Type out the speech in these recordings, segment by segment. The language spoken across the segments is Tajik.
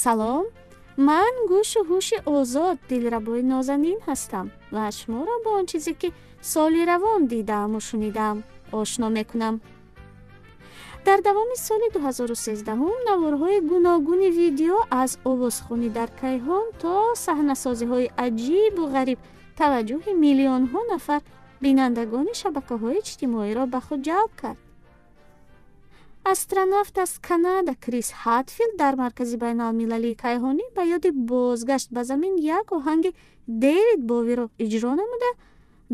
Салом, ман гӯшу ҳуши озод Дилрабои Нозанин ҳастам ва шуморо бо он чизе ки соли равон дидааму шунидаам ошно мекунам. Дар давоми соли 2013 наворҳои гуногуни видео аз овозхонӣ дар кайҳон то саҳнасозиҳои аҷибу ғариб таваҷҷӯҳи миллионҳо нафар бинандагони шабакаҳои иҷтимоиро ба худ ҷалб кард. Астронавт аз Канада Крис Ҳатфилд дар маркази байналмилалии кайҳонӣ ба ёди бозгашт ба замин як оҳанги Дэвид Бовиро иҷро намуда,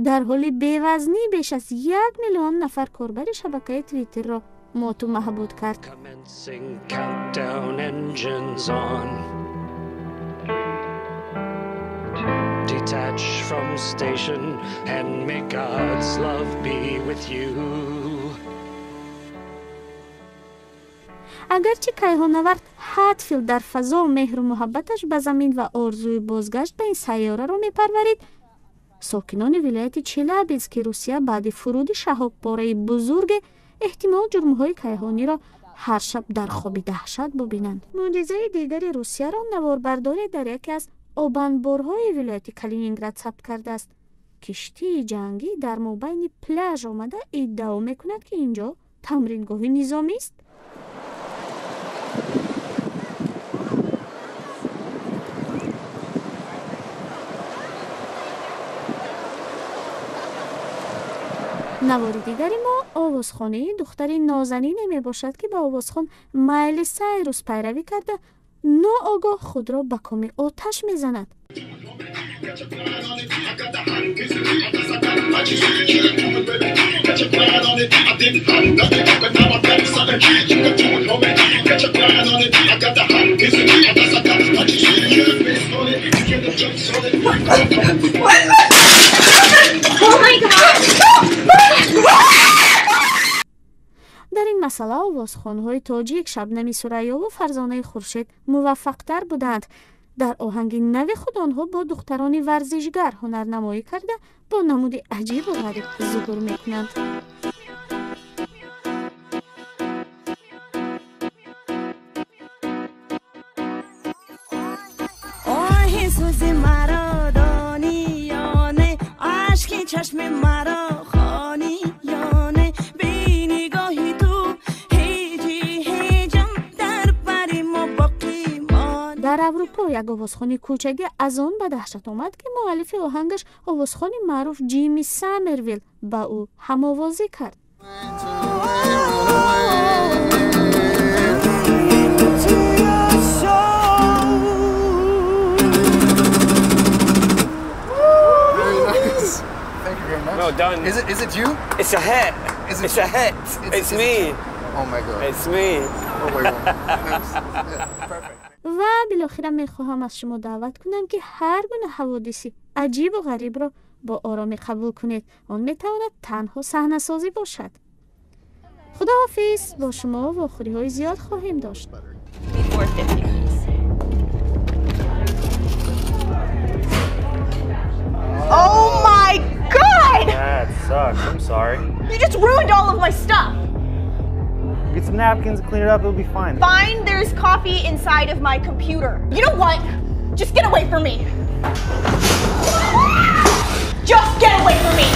дар ҳоли бевазнӣ беш аз 1 миллион нафар корбари шабакаи Твиттерро моту маҳбуд кард. Detach from station and may God's love be with you. Агарчи кайҳонавард Ҳатфилд дар фазо меҳру муҳаббаташ ба замин ва орзуи бозгашт ба ин сайёраро мепарварид, сокинони вилояти Челябински Русия баъди фуруди шаҳобпораи бузурге эҳтимол ҷурмҳои кайҳониро ҳар шаб дар хоби даҳшат бубинанд. Мӯъҷизаи дигари Русияро наворбардоре дар яке аз обанборҳои вилояти Калининград сабт кардааст. Киштии ҷангӣ дар мобайни пляж омада иддао мекунад, ки ин ҷо тамрингоҳи низомист. Навори дигари мо овозхонии духтари нозанине мебошад, ки ба овозхон Майли Сайрус пайравӣ карда ноогоҳ худро ба коми оташ мезанад. Дар ин масъала овозхонҳои тоҷик Шабнами Сурайёву Фарзонаи Хуршед муваффақтар буданд. Дар оҳанги нави худ онҳо бо духтарони варзишгар ҳунарнамоӣ карда бо намуди аҷибу ғариб зуҳур мекунанд. Оҳи сӯзи маро донӣ ё не, ашки чашми маро хонӣ ё не, бе нигоҳи ту ҳеҷи ҳеҷам дар бари мо боқӣ монӣ. Дар Аврупо як овозхони кӯчагӣ аз он ба даҳшат омад, ки муаллифи оҳангаш овозхони маъруф Ҷимми Саммервилл ба ӯ ҳамовозӣ кард. Well done. Is it you? It's a hit. It's a hit. It's me. Oh my God. It's me. Oh my God. Perfect. Ва билохира мехоҳам аз шумо даъват кунам, ки ҳар гуна ҳаводиси аҷибу ғарибро бо оромӣ қабул кунед. Он метавонад танҳо саҳнасозӣ бошад. Худоҳофиз, бо шумо вохӯриҳои зиёд хоҳем дошт. Oh my God! That sucks. I'm sorry. You just ruined all of my stuff. Get some napkins, clean it up, it'll be fine. Fine, there's coffee inside of my computer. You know what? Just get away from me. Just get away from me.